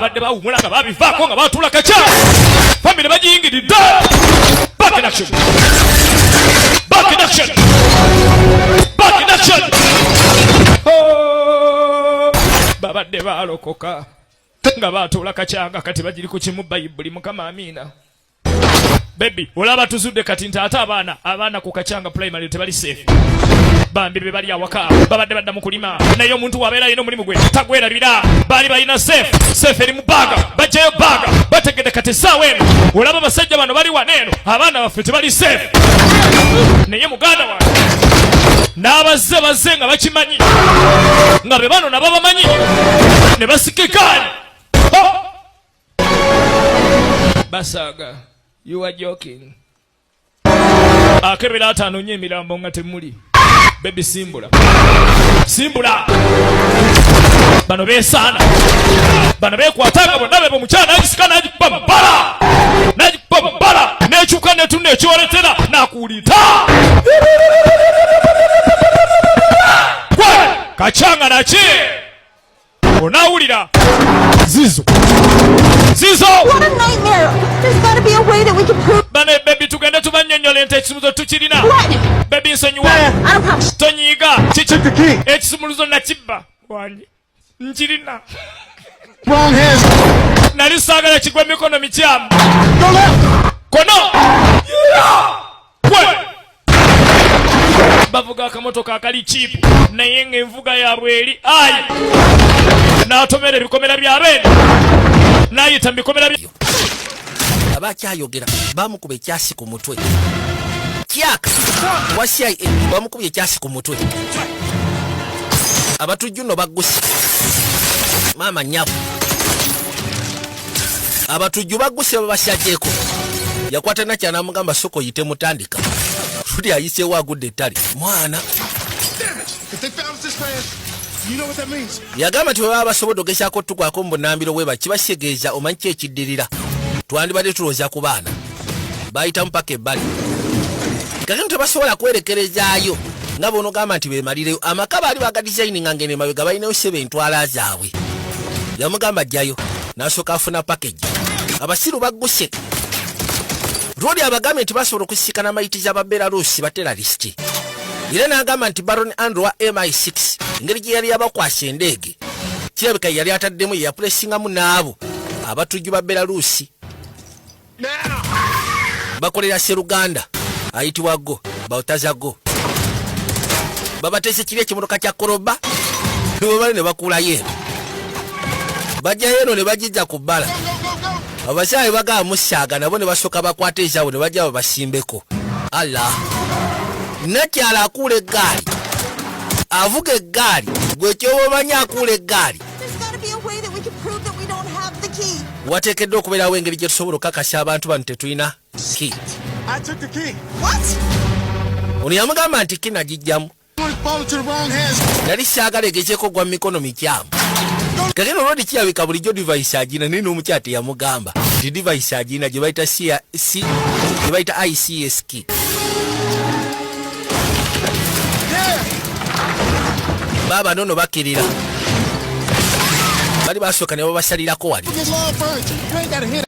Babadde bawumula nga babivaako nga batuula kakya famire bagiyingiridde. Back in action, back in action, back in action. Oh! Babadde balokoka nga batuula kakyanga, kati bagiri ku kimu, Bayibuli. Mukama, amiina. Baby, olaba tuzudde kati nti ate abaana ku Kacyanga Primary tebali safe. Bambi be bali awaka babadde badda mu kulima, naye omuntu wabeera alina omulimu gwe tagwerabira. Baali balina safe eri mu bag, bajjayo bag, bategedde kati essaawa eno olaba abasajja bano bali wano eno, abaana baffe tebali safe. Naye muganda wange n'abazze bazze nga bakimanyi nga be bano nabo bamanyi ne basikikaani basaaga. You are joking. Akebera ataano nnyo emirambo nga temuli. Baby, simbula, simbula. Bano beesaana, bano beekwatanga bonna bebo. Omukyala n'agisika n'agikuba mu bbala, n'agikuba mu bbala, n'ekyuka netunda ekyoletera n'akuulita gwe kacyanga naki onaawulira zizo zizo. What a nightmare! There's gotta be a way that we can prove. Bane baby, tugende tubanyonyola ente ekisumuluzo tukirina. What? Baby, nsonyiwa. I don't have. Tonyiiga. Kiki? The key. Ekisumuluzo nakibba wange, nkirina. Wrong hands. Nali saagala kigwa emikono mikyamu. Go left. Kono gwe bavuga akamotoka akali cheap, naye ng'envuga yaabwe eri ayi n'atomera ebikomera byabeene n'ayita mu bikomera bya Aba akyayogera, bamukuba ekyasi ku mutwe. Kyaka wa CIA bamukubye ekyasi ku mutwe. Abatujju nno bagguse. Maama nyabu, abatujju bagguse, babasajjeko. Yakwata nakya namugamba, "Soko oyite mutandika." Tuli ayiseewo, agudde ettale mwana. If they found us this fast, you know what that means. Yagamba nti bwe baba basobodde ogezaako otukwako mu bunambiro bwe bakibasyegeeza, omanyi ki ekiddirira? Twandibadde tulowooza ku baana. Bayitamu paka ebbali. Kakino tebasobola kwerekerezaayo nga bonogamba nti bemalireyo amaka. Baali bagadizayininga ngene mabega balinayo seba entwala zaabwe. Yamugamba ajjayo n'asooka afuna package. Abasiru bagguse. Lwoli abagambye nti basobola okusisikana amayitiza ababelarusi ba terrorist, era n'agamba nti Baron Andrew wa MI6, engeri gye yali yabakwasa endeege, kirabika yali ataddemu yeyapulesingamu n'abo abatujju ba Belarusi bakolera seruganda ayitibwa go Baltaza. Go babateese kiri ekimotoka kya koroba bali ne bakuulayo eno, bajjayo eno ne bagijja ku bbala. Abasaale bagaba musaaga nabo ne basooka bakwata ezaabwe ne bajja babasimbeko. Ala nakyala akuula eggaali, avuga eggaali gwe kyoba omanyi akuula eggaali. There's gotta be a way that we can prove that we don't have the key. Wateekeddwa okubeerawo engeri gye tusobola okukakasa abantu bano tetulina key. I took the key. What? Ono yamugamba nti key nagijjamu. Want it fall into the wrong hands. Nali saagala egezeeko gwa mikono mikyamu. Kakeno olwodi kirabika bulijjo device agina, naye n'omukyala teyamugamba nti device agina gye bayita C, gye bayita ICS key. Baaba nono bakkirira, bali basooka ne babasalirako wali. Get lawn furniture. You ain't gotta hit.